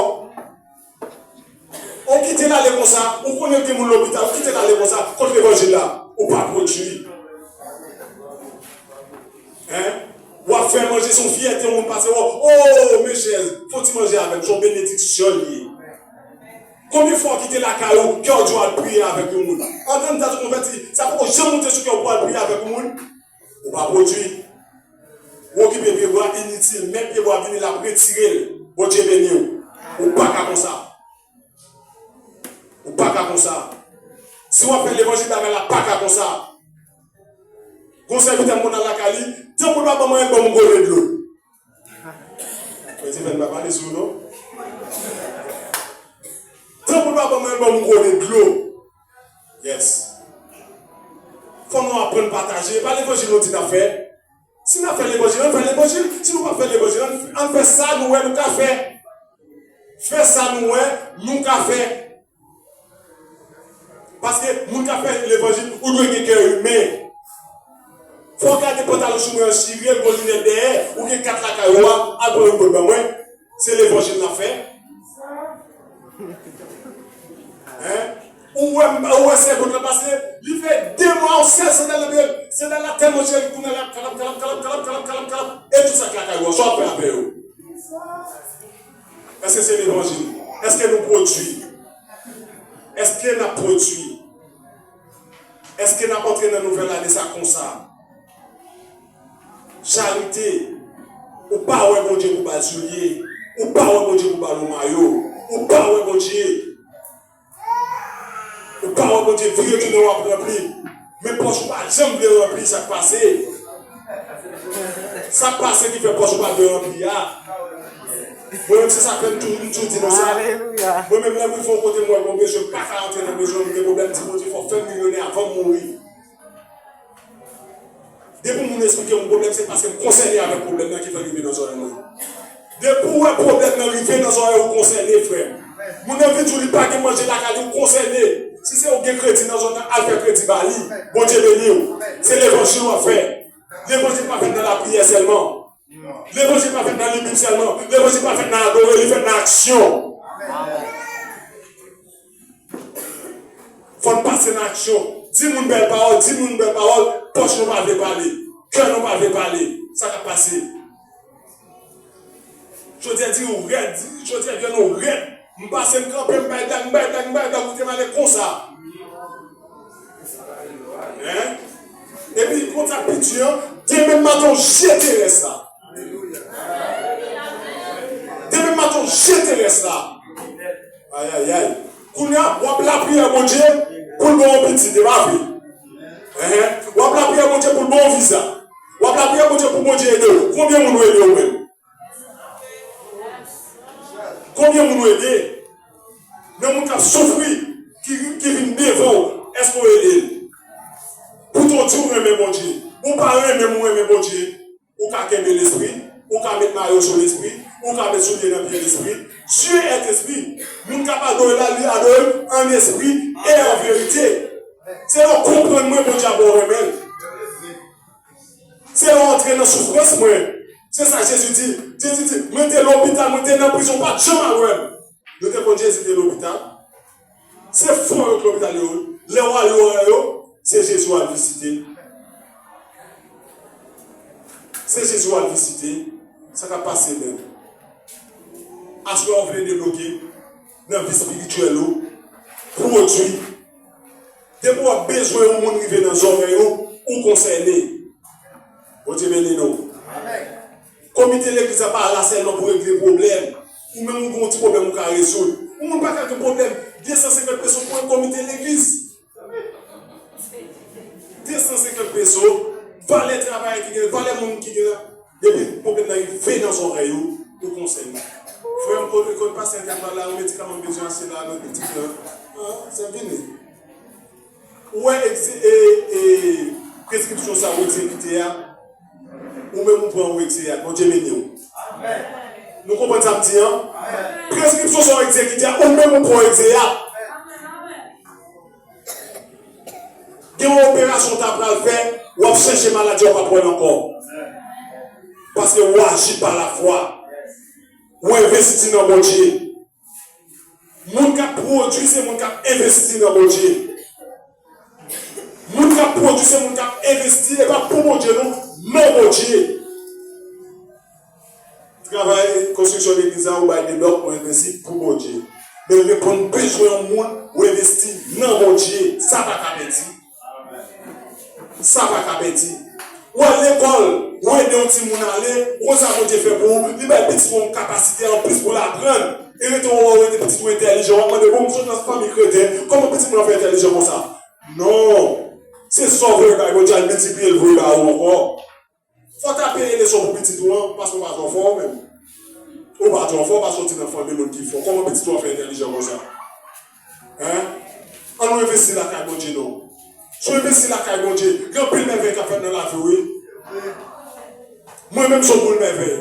Ou kite l ale konsa, ou konnen l gen moun lopital, ou kite l ale konsa, kot levanjil la? Ou pa pwodui. Hein? W ap fè manje, se yon fyète yon moun pase, w ap, oh, mechèz, fè yon ti manje avè m, se yon benediksyon li ye. Konbyen fwa w kite lakay ou, kè w di w al priye avèk yon moun? Antre nan dat ou konvèti, sa poko janm moute sou kè w pou w al priye avèk yon moun? Ou pa pwodui. Ou okipe pye w, Bwa initil, men pye bwa vini l ap retire l. Bondye beni w. Ou pa ka konsa. Ou pa ka konsa. Si w ap fè levanjil, bagay la pa ka konsa. Gon sèvitè m konn al lakay li, tankou l pa ban m anyen, l ban m yon gode dlo. Mwen di, "Fè n pa pale sou non." Tankou l pa ban m anyen, l ban m yon gode dlo. Yes. Fò nou aprann pataje. E pa levanjil nou di n ap fè. Si n ap fè levanjil, ann fè levanjil. Si nou pa fè levanjil, ann, ann fè sa nou wè nou ka fè. Fè sa nou wè nou ka fè. Paske moun k ap fè levanjil, ou dwe gen kè imen. Fò w gade pantalon sou mwen an chire l, gon linèt dèyè, ou gen kat lakay ou a, al pran yon bòt ban mwen. Se levanjil n ap fè. Hein? Ou wè, ou wè sèvant la pase, li fè de mwa yon sèl sandal nan pye l. Sandal la tèlman cheri, kounye a l ap kalap, kalap, kalap, kalap, kalap, kalap, kalap, e tout sa k lakay ou an, sa w ap fè avè yo? Èske se levanjil? Èske nou pwodui? Èske n ap pwodui? Èske n ap antre nan nouvèl ane sa konsa? Charite, ou pa wè Bondye pou ba l soulye, ou pa wè Bondye pou ba l yon mayo, ou pa wè Bondye. Ou pa wè Bondye vire tounen w ap ranpli. Men pòch ou pa janm vle ranpli, sa k pase? Sa k pase ki fè pòch ou pa vle ranpli a? Mwen menm se sa k fè m tou, m toujou di nou sa. Alelouya. Mwen menm lè m rive yon kote m wè gon bezwen, m pa ka rantre nan bezwen, m gen pwoblèm, m di Bondye fò w fè m milyonè avan m mouri. Depi moun esplike m pwoblèm, se paske m konsène avèk pwoblèm nan ki fè l rive nan zòrèy mwen. Depi w wè pwoblèm nan rive nan zòrèy ou, konsène, frè m. Moun nan vin di w li pa gen manje lakay li, ou konsène. Si se ou gen kredi nan zòn nan, al fè kredi ba li. Bondye beni w. Se levanjil w ap fè. Levanjil pa fèt nan lapriyè sèlman. Levanjil pa fèt nan li Bib sèlman. Levanjil pa fèt nan adore, li fèt nan aksyon. Fò n pase nan aksyon. Di moun bèl pawòl, di moun bèl pawòl, pòch nou pa vle pale, kè nou pa vle pale. Sa k ap pase? Jodi a di ou rèd, jodi a vye nou rèd. M pase m kanpe, m bay blag, m bay blag, m bay blag, ou te male konsa. Hein? Epi konsa pi di an, demen maten w jete rès la. Demen maten w jete rès la. Ayayay. Kounye a, w ap lapriyè Bondye pou l ba w yon pitit, e pa vre? Enhen. W ap lapriyè Bondye pou l ba w viza. W ap lapriyè Bondye pou Bondye ede w. Konbyen moun ou ede ou menm? Konbyen moun ou ede? Men moun k ap soufri, ki, ki vin devan w, èske w ede l? Poutan w di w renmen Bondye. Ou pa renmen m, ou renmen Bondye. Ou ka kenbe lespri, ou ka met mayo sou lespri, ou ka met soulye nan pye lespri. Dieu est esprit. Moun k ap adore la, li adore en esprit et en vérité. Se lè w konprann mwen, Bondye ap wè w renmen l. Se lè w antre nan soufrans mwen. Se sa Jezi di. Jezi di, mwen te lopital, mwen te nan prizon, w pa t janm al wè m. Yo te konn Jezi te lopital. Se fou yo k lopital yo. Lè w al yo wè yo, se Jezi w al vizite. Se Jezi w al vizite. Sa k ap pase menm? Aswè w vle debloke nan vi espirityèl ou. Pwodui. Depi w ap bezwen yon moun rive nan zòrèy ou, ou konsène. Bondye beni nou. Komite legliz la pa la sèlman pou regle pwoblèm. Ou menm ou gen yon ti pwoblèm ou ka rezoud. Yon moun pa ka gen pwoblèm de san senkant peso pou yon komite legliz. De san senkant peso, valè travay ki gen, valè moun ki gen la. Depi pwoblèm nan rive nan zòrèy ou, ou konsène. Frè m, kote, kote pastè entèl pral la, yon medikaman m bezwen achte la, nan pitit lan. An, sa vini. Ou wè egze-, e, e, preskripsyon sa ou egzekite a, ou menm ou pran ou egzeyat. Bondye beni w. Nou konprann sa m di an? Preskripsyon sa ou egzekite a, ou menm ou pran ou egzeyat. Gen yon operasyon w ta pral fè, w ap chèche maladi a, w p ap wè l ankò. Paske ou aji pa lafwa. Ou envesti nan Bondye. Moun k ap pwodui, se moun k ap envesti nan Bondye. Moun k ap pwodui, se moun k ap envesti, e pa pou Bondye, non, nan Bondye. Travay konstriksyon legliz la, ou bay de blòk, ou envesti pou Bondye. Men reponn bezwen yon moun, ou envesti nan Bondye. Sa pa ka pèdi. Sa pa ka pèdi. W al lekòl, ou ede yon timoun ale, ou konn sa Bondye fè pou ou, li bay pitit ou yon kapasite anplis pou l aprann. E rete w wè w ede pitit ou entèlijan, w ap mande, "Bon, m sot nan fanmi kretyen, kòman pitit mwen fè entèlijan konsa?" Non! Se sa w voye bay Bondye, al miltipliye l voye ba ou ankò. Fò w ta peye leson pou pitit ou an, paske w pa twò fò ou menm. Ou pa twò fò, w pa soti nan fanmi moun ki fò. Kòman pitit ou an fè entèlijan konsa? Hein? Ann nou envesti lakay Bondye non. Si w envesti lakay Bondye, gen anpil mèvèy k ap fèt nan lavi w, wi. Mwen menm se yon boul mèvèy.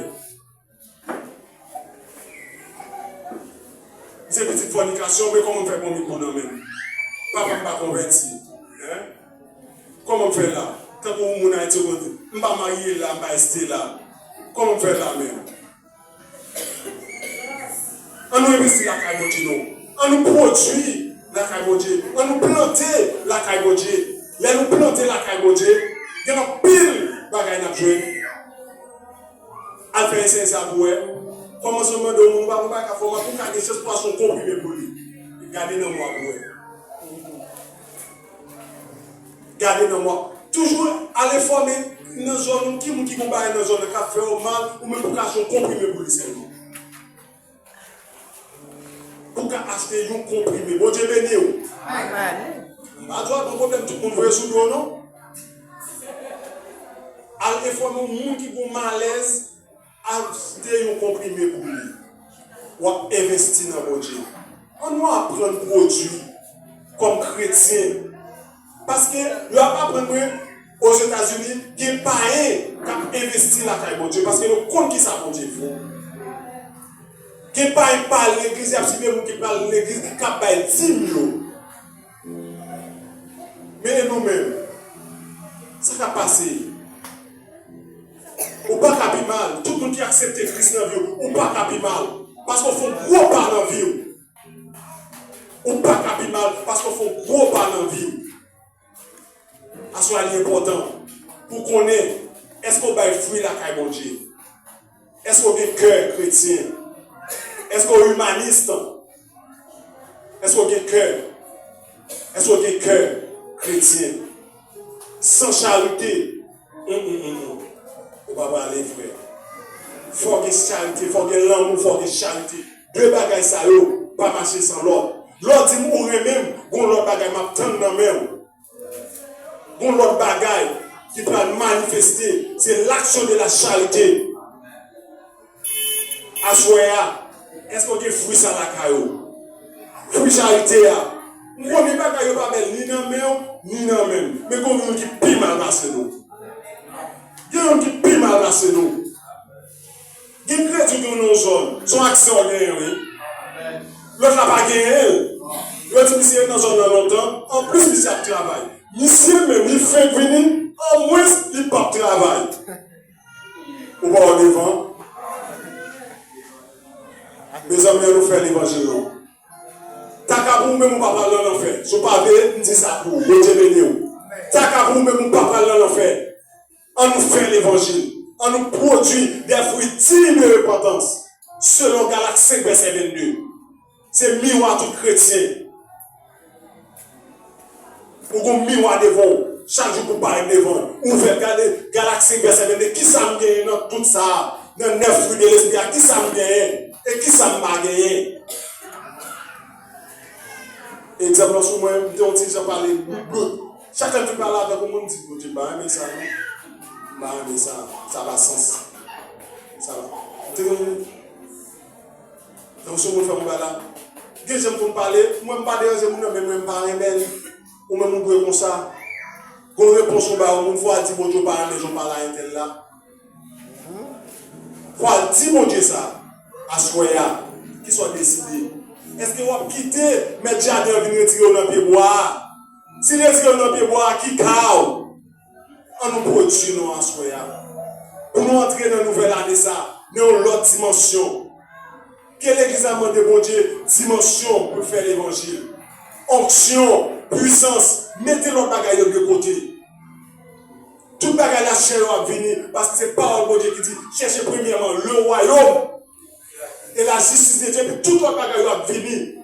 M se pitit fònikasyon, men kòman m fè pran mikwo nan men m? Papa m pa konvèti. Hein? Kòman m fè la? Tankou yon moun Ayiti yo konn di, "M pa marye la, m pa este la." Kòman m fè la menm? Ann nou envesti lakay Bondye non. Ann nou pwodui lakay Bondye. Ann nou plante lakay Bondye. Lè nou plante lakay Bondye, gen anpil bagay n ap jwenn. Al fè esèy sa pou wè. Kòmanse mande yon moun, ou pa konn bagay ka fè w mal, pou w ka gen chans pou achte yon konprime pou li. Gade nan mwa pou wè. Gade nan mwa. Toujou al enfòme nan zòn ou, ki moun ki gon bagay nan zòn nan k ap fè w mal, ou menm pou w ka achte yon konprime pou li sèlman. Pou w ka achte yon konprime. Bondye beni w. Amèn. M pa di w al pran pwoblèm tout moun voye sou do w non. Al enfòme yon moun ki gon malèz, achte yon konprime pou li. W ap envesti nan Bondye. Ann nou aprann pwodui kòm kretyen. Paske yo ap aprann mwen, Ozetazini, gen payen k ap envesti lakay Bondye, paske yo konn kisa Bondye vo. Gen payen k pa al legliz, y ap simen moun ki pa al legliz, k ap bay dim yo. Men e nou menm? Sa k ap pase? Ou pa ka pi mal. Tout moun ki aksepte Kris nan vi w, ou pa ka pi mal. Paske w fè yon gwo pa nan vi w. Ou pa ka pi mal, paske w fè yon gwo pa nan vi w. Aswè a li enpòtan pou w konnen, èske w bay fwi lakay Bondye? Èske w gen kè kretyen? Èske w imanis? Èske w gen kè? Èske w gen kè kretyen? San charite, mm, mm, mm, mm. Ou pa prale, frè. Fò gen charite, fò gen lanmou, fò gen charite. De bagay sa yo pa mache san lòt. Lè w di m ou renmen m, gon lòt bagay m ap tann nan men w. Gon lòt bagay ki pral manifeste, se l'action de la charité. Aswè a, èske w gen fwi sa lakay ou? Fwi charite a. M konnen bagay yo pa bèl ni nan men w, ni nan men m. Men gon moun ki pi mal pase nou. Gen youn ki pi mal pase nou. Gen kredi w gen nan yon zòn, se yon aksè w genyen, wi. Lòt la pa genyen l. Yo di misye nan zòn nan lontan, anplis misye ap travay. Misye menm, li fenk vini, anmwens li p ap travay. Ou pa wè devan? Mezanmi, ann nou fè levanjil non. Taka pou ou menm ou pa pral nan lanfè. Si w pa veye, m di sa pou ou. Bondye beni w. Taka pou ou menm ou pa pral nan lanfè. Ann nou fè levanjil. Ann nou pwodui de fwi dignes de repentance, selon Galat senk vèsè vennde. Se miwa tout kretyen. Ou gon miwa devan w. Chak jou pou w parèt devan l. Ouvè l, gade, Galat senk vèsè vennde. Kisa m genyen nan tout sa a? Nan nèf fwi de lespri a, kisa m genyen? E kisa m pa genyen? Egzanp lan sou mwen, m te yon ti jan pale blout blout. Chak lè m fin pale avèk yon moun, m di, "Bondye, m pa renmen sa non. M pa renmen sa. Sa pa sans. Sa pa." M te yon, yon sou moun fè m bagay la. Gen jan m konn pale, mwen m pa deranje moun nan, men mwen m pa renmen l. Ou menm ou dwe konsa. Gon repons ou ba yon moun, fò w al di Bondye w pa renmen jan w pale a entèl la. Fò w al di Bondye sa, aswè a, kisa w deside? Èske w ap kite mèt jaden an vin retire w nan pyebwa a? Si l retire w nan pyebwa a, ki ka w? Ann nou pwodui non aswè a. Pou nou antre nan nouvèl ane sa, nan yon lòt dimansyon. Ke legliz la mande Bondye dimansyon pou l fè levanjil. Onksyon, pwisans, mete lòt bagay yo de kote. Tout bagay lachè yo ap vini, paske se pawòl Bondye ki di, "Chèche premyèman le royaume et la justice de Dieu," epi tout lòt bagay yo ap vini.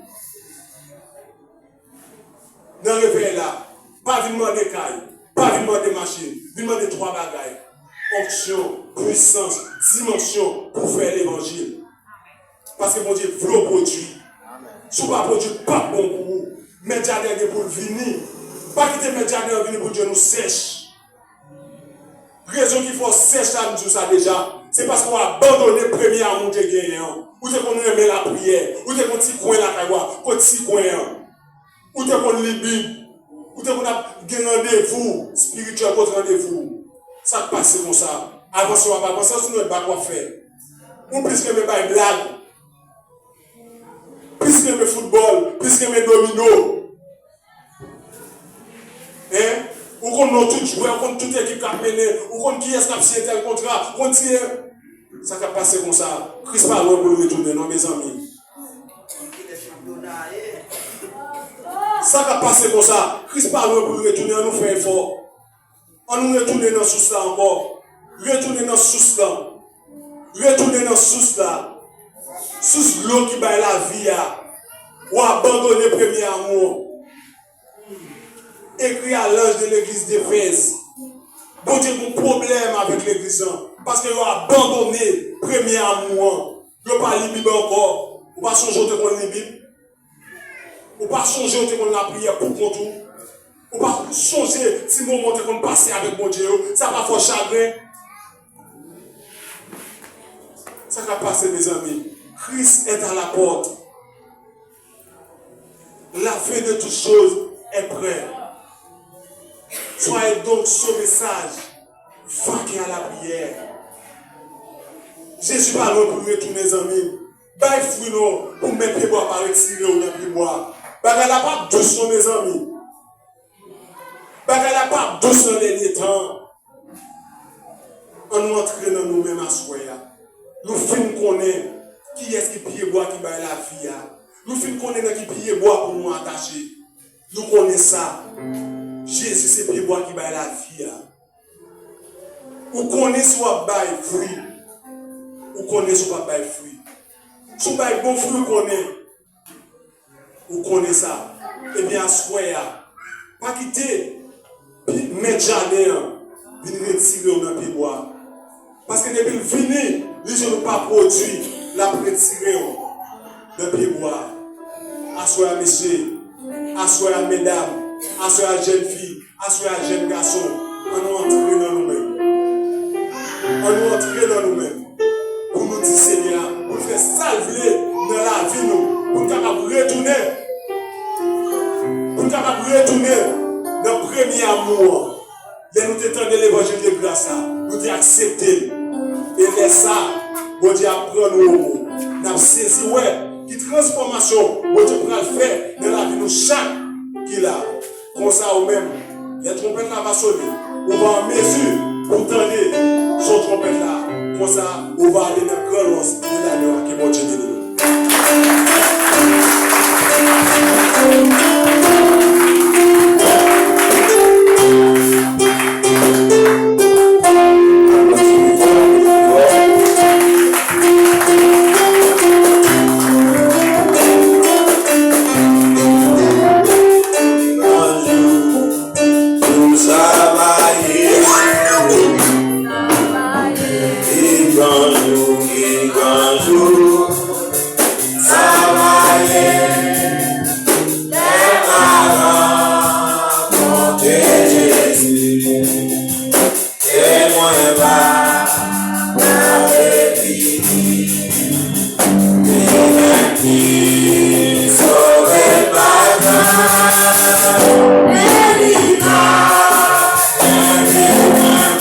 Nan revèy la, pa vin mande kay, pa vin mande machin, vin mande twa bagay. Onksyon, pwisans, dimansyon pou fè levanjil. Paske Bondye vle w pwodui. Si w pa pwodui, l p ap bon pou ou. Mèt jaden an gen pou l vini. Pa kite mèt jaden an vini pou l jwenn ou sèch. Rezon ki fè w sèch la, m di w sa deja, se paske w abandone premye amou w te genyen an. Ou te konn renmen lapriyè. Ou te konn ti kwen lakay w a, kot ti kwen an. Ou te konn li Bib. Ou te konn ap gen randevou espirityèl kot randevou. Sa k pase konsa? Avanse w ap avanse, se yon bak w ap fè. Ou plis renmen bay blag. Plis renmen foutbòl, plis renmen domino. Hein? Ou konn non tout jwè, ou konn tout ekip k ap mennen, ou konn kiyès k ap siyen tèl kontra, ou konn siyen. Sa k ap pase konsa, Kris pa lwen pou l retounen non, mezanmi. Sa k ap pase konsa, Kris pa lwen pou l retounen, ann nou fè efò. Ann nou retounen nan sous la ankò. Retounen nan sous la. Retounen nan sous la. Sous dlo ki bay lavi a. Ou abandone premye amou an. Ekri a l'ange de l'église d'Éphèse. Bondye gen pwoblèm avèk legliz lan. Paske yo abandone premye amou an. Yo pa li Bib ankò. Ou pa sonje w te konn li Bib? Ou pa sonje w te konn lapriyè pou kont ou? Ou pa sonje ti moman w te konn pase avèk Bondye yo? Sa pa fè w chagren? Sa k ap pase, mezanmi? Christ est à la porte. La fin de toutes choses est près. Soyez donc ce message, vaquez à la prière. Jezi pa lwen pou l retounen, zanmi. Bay fwi non, pou mèt pyebwa pa retire w nan pyebwa. Bagay la p ap dous non, mezanmi. Bagay la p ap dous nan dènye tan. Ann nou antre nan nou menm aswè a. Nou fin konnen kiyès ki pyebwa ki bay lavi a. Nou fin konnen nan ki pyebwa pou nou atache. Nou konnen sa. Jezi se pyebwa ki bay lavi a. Ou konnen si w ap bay fwi. Ou konnen si w p ap bay fwi. Si w bay bon fwi, ou konnen. Ou konnen sa. Ebyen, aswè a, pa kite pi-, mèt jaden an vin retire w nan pyebwa. Paske depi l vini, li jwenn ou pa pwodui, l ap retire w nan pyebwa. Aswè a, mesye, aswè a, medam, aswè a, jèn fi, aswè a, jèn gason, ann nou antre nan nou menm. Ann nou antre nan nou menm pou nou di Senyè a, pou l fè sa l vle nan lavi nou, pou n kapab retounen, pou n kapab retounen nan premye amou an. Lè nou te tande levanjil de gras la, nou te aksepte l. E lè sa, Bondye ap pran nou o mo. N ap sezi wè ki transfòmasyon Bondye pral fè nan lavi nou chak ki la. Konsa ou menm, lè twonpèt la va sone, ou va an mezi pou tande son twonpèt la. Konsa, ou va ale nan gran lòs de lalwa. Ke Bondye beni nou. Pou travay, ki gran jou, ki gran jou, travay, lè pa rankontre Jezi. E mwen pa ka repini. Li menm ki sove pa ka, men li pa, men li menm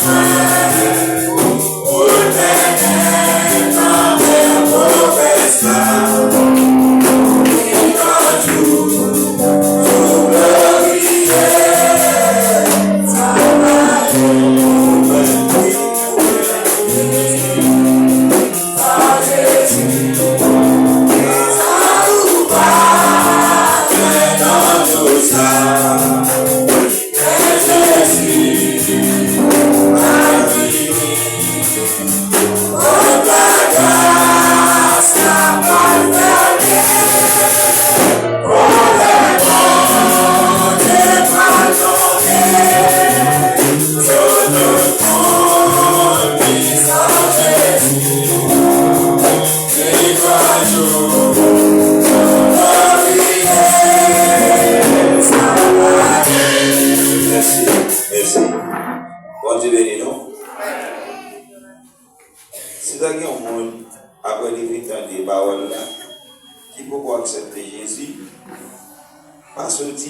mwen, pou l mennen nan men pwomès la. Li antoure Bondye beni nou. Si ta gen yon moun, apre li fin tande pawòl la, ki poko aksepte Jezi, pa soti